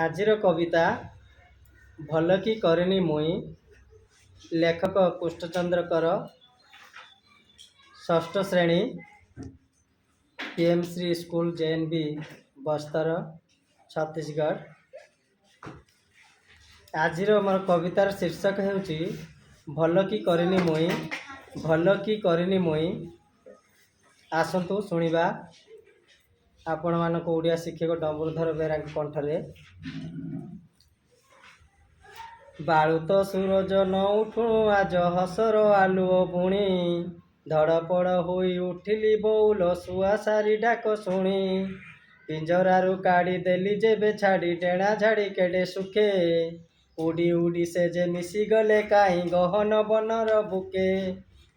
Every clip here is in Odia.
ଆଜିର କବିତା ଭଲ କି କରିନି ମୁଇଁ, ଲେଖକ କୃଷ୍ଣଚନ୍ଦ୍ର କର, ଷଷ୍ଠ ଶ୍ରେଣୀ, P M Shri school, J N ବି, ବସ୍ତର, ଛତିଶଗଡ଼। ଆଜିର ମୋର କବିତାର ଶୀର୍ଷକ ହେଉଛି ଭଲ କି କରିନି ମୁଇଁ। ଭଲ କି କରିନି ମୁଇଁ। ଆସନ୍ତୁ ଶୁଣିବା ଆପଣମାନଙ୍କ ଓଡ଼ିଆ ଶିକ୍ଷକ ଡମ୍ବୁରୁଧର ବେହେରାଙ୍କ କଣ୍ଠରେ। ବାଳୁତ ସୂରଜ ନ ଉଠୁ ଆଜ ହସର ଆଲୁଅ ବୁଣି, ଧଡ଼ପଡ଼ ହୋଇ ଉଠିଲି ବଉଲ ଶୁଆ ସାରି ଡାକ ଶୁଣି। ପିଞ୍ଜରାରୁ କାଢ଼ି ଦେଲି ଯେବେ ଛାଡ଼ି, ଡେଣା ଝାଡ଼ି କେଡ଼େ ସୁଖେ ଉଡ଼ି ଉଡ଼ି ସେ ଯେ ମିଶିଗଲେ କାହିଁ ଗହନ ବନର ବୁକେ,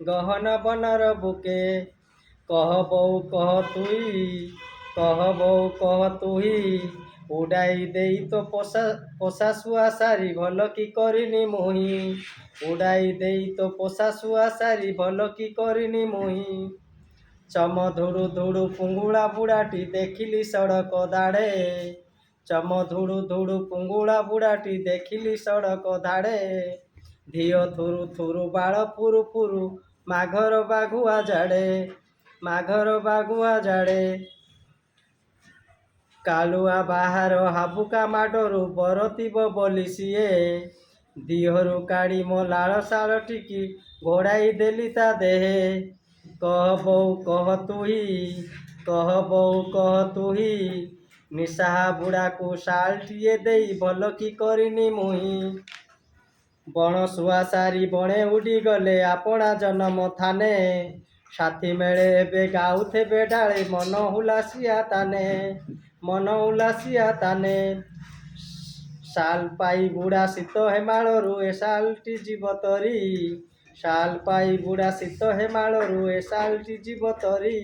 ଗହନ ବନର ବୁକେ। କହ ବୋଉ କହ ତୁଇ, କହ ବୋଉ କହ ତୁହି, ଉଡ଼ାଇ ଦେଇ ତୋ ପୋଷା ପୋଷା ଶୁଆ ସାରି ଭଲ କି କରିନି ମୁହିଁ। ଉଡ଼ାଇ ଦେଇ ତୋ ପୋଷା ଶୁଆ ସାରି ଭଲ କି କରିନି ମୁହିଁ। ଚମ ଧୁଡ଼ୁ ଧୁଡ଼ୁ ପୁଙ୍ଗୁଳା ବୁଢ଼ାଟି ଦେଖିଲି ସଡ଼କ ଧାଡ଼େ, ଚମ ଧୁଡ଼ୁ ଧୁଡ଼ୁ ପୁଙ୍ଗୁଳା ବୁଢ଼ାଟି ଦେଖିଲି ସଡ଼କ ଧାଡ଼େ। ଧିଅ ଥୁରୁ ଥୁରୁ ବାଳ ଫୁରୁ ଫୁରୁ ମାଘର ବାଘୁଆ ଜାଡ଼େ, ମାଘର ବାଘୁଆ ଜାଡ଼େ। କାଳୁଆ ବାହାର ହାବୁକା ମାଡ଼ରୁ ବରତିବ ବୋଲି ସିଏ, ଦିହରୁ କାଢ଼ି ମୋ ଲାଳ ଶାଳଟିକି ଘୋଡ଼ାଇ ଦେଲି ତା ଦେହେ। କହ ବୋଉ କହ ତୁହି, କହ ବୋଉ କହ ତୁହି, ନିଶାହା ବୁଢ଼ାକୁ ଶାଳଟିଏ ଦେଇ ଭଲ କି କରିନି ମୁହିଁ। ବଣ ଶୁଆ ସାରି ବଣେ ଉଡ଼ିଗଲେ ଆପଣା ଜନମ ଥାନେ, ସାଥୀ ମେଳେ ଏବେ ଗାଉଥିବେ ଡାଳେ ମନ ହୁଲାସିଆ ତାନେ, ମନ ଉଲ୍ଲାସିଆ ତାନେ। ଶାଲ ପାଇ ବୁଢ଼ା ଶୀତ ହେମାଳରୁ ଏ ଶାଲଟି ଯିବ ତରି, ଶାଲ ପାଇ ବୁଢ଼ା ଶୀତ ହେମାଳରୁ ଏ ଶାଲଟି ଯିବ ତରି।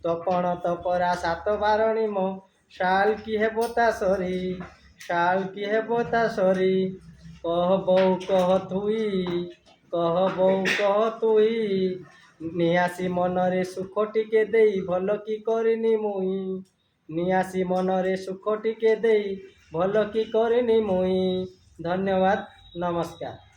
ତପଣ ତପରା ସାତ ବାରଣୀ ମୋ ଶାଲ କି ହେବ ତା ସରି, ଶାଲ କି ହେବ ତା ସରି। କହ ବୋଉ କହ ତୁଇ, କହ ବୋଉ କହ ତୁଇ, ନିଆସି ମନରେ ସୁଖ ଟିକେ ଦେଇ ଭଲ କି କରିନି ମୁଇଁ। ନିଆସି ମନରେ ସୁଖ ଟିକେ ଦେଇ ଭଲ କି କରିନି ମୁଇଁ। ଧନ୍ୟବାଦ, ନମସ୍କାର।